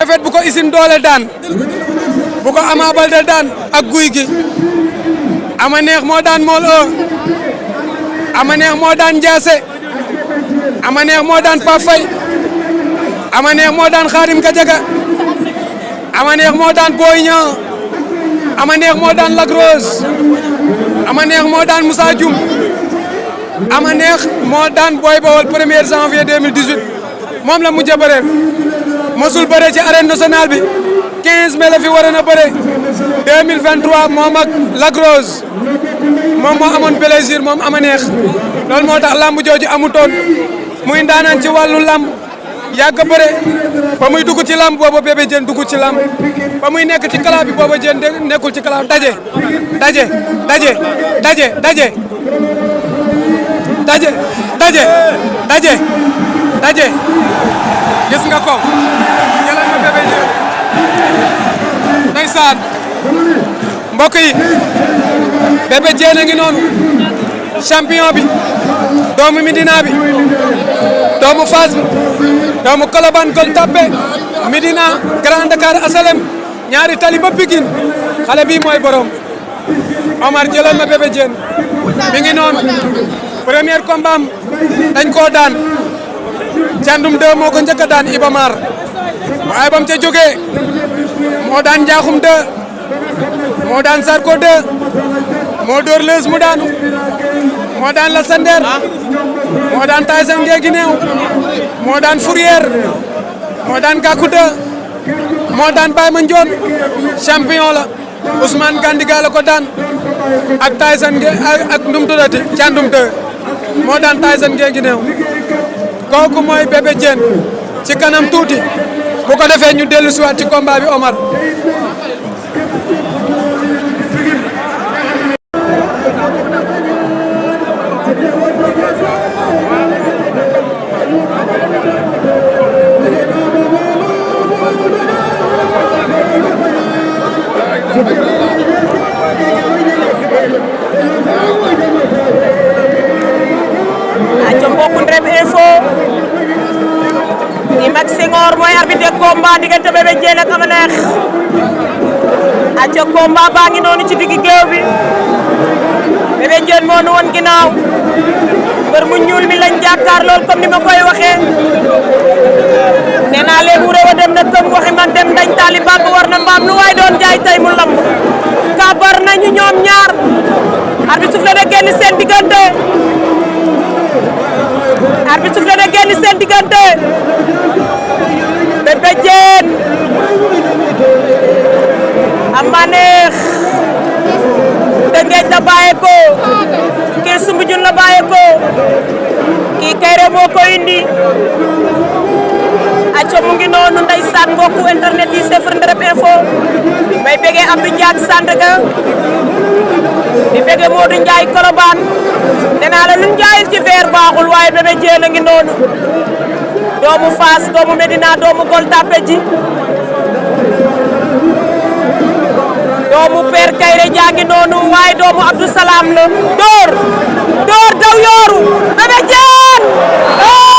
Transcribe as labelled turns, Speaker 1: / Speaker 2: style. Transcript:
Speaker 1: defet bu ko Usine Doole daan bu ko Ama Baldé daan ak Gouye Gui ama neex moo daan Mool 1 ama neex moo daan Ndiassé ama neex moo daan Pape Faye ama neex moo daan Khadim Gadiaga ama neex moo daan Boy Niang ama neex moo daan Lac Rose ama neex moo daan Moussa Dioum ama neex moo daan Boy Bawol 1er janvier 2018 moom la mujj a bëreel mosul bëre ci arène nationale bi 15 mai la fi waroon a bëre 2023 moom ak Lac Rose moom moo amoon plaisir moom ama neex loolu moo tax lamb jooju amutoon muy ndaanaan ci wàllu lamb yàgg a bëre ba muy dugg ci lamb booba Bébé Diène dugg ci lamb ba muy nekk ci kala bi booba Diène nekkul ci kala daje gis nga ko jëlal ma Bébé Diène ndeysaan mbokk yi Bébé Diène a ngi noonu champion bi doomu Médina bi doomu Fass bi doomu Colobane Gueule Tapée Médina Grand Dakar Asalem ñaari tali ba Pikine xale bii mooy borom Omar jëlal ma Bébé Diène mi ngi noonu premier combat am dañ koo daan Thiandoum 2 moo ko njëkk a daan Iba Mar waaye bam ca jógee moo daan Ndiakhoum 2 moo daan Sarko 2 moo door lees mu daanu moo daan la Sander moo daan Tyson Ngé Guinéew moo daan Fourière moo daan Gakou 2 moo daan Baye Mandione champion la Ousmane Gandiga la ko daan ak Tyson Ngé ak ndum tudati Thiandoum 2 moo daan Tyson Ngé Guinéew kooku mooy Bébé Diène ci kanam tuuti bu ko defee ñu dellu siwaat ci combat bi Omar
Speaker 2: mooy arbitre combat diggante Bébé Diène ak Ama Neex acca combat baa ngi noonu ci diggi géew bi Bébé Diène moo nu woon ginnaaw mbër mu ñuul mi lañ jàkkaar lool comme ni ma koy waxee nee naa leen wurewa dem na këm waxi man dem dañ taali bàgg war na mbaam lu waay doon jaay tey mu lamb kabar nañu ñoom ñaar arbitre soufflé na génn seen diggante arbitre soufflé na génn seen diggante Bébé Diène Ama Neex Tëngéej la bàyyeeko kii Soumbédioune la bàyyeeko kii Kayré moo ko indi acca mu ngi noonu ndeysaan mbokku internet yi Sefr Ndereb Info may bëggee Abdou Diak Sandaga di bëggee Modou Ndiaye Colobane nee naa la lu njaayil ci verre baaxul waaye Bébé Diène a ngi noonu doomu Fass doomu Médina doomu Gueule Tapée ji doomu Père Kayré jaangi noonu waaye doomu Abdou Salam la door daw yooru Bébé Diène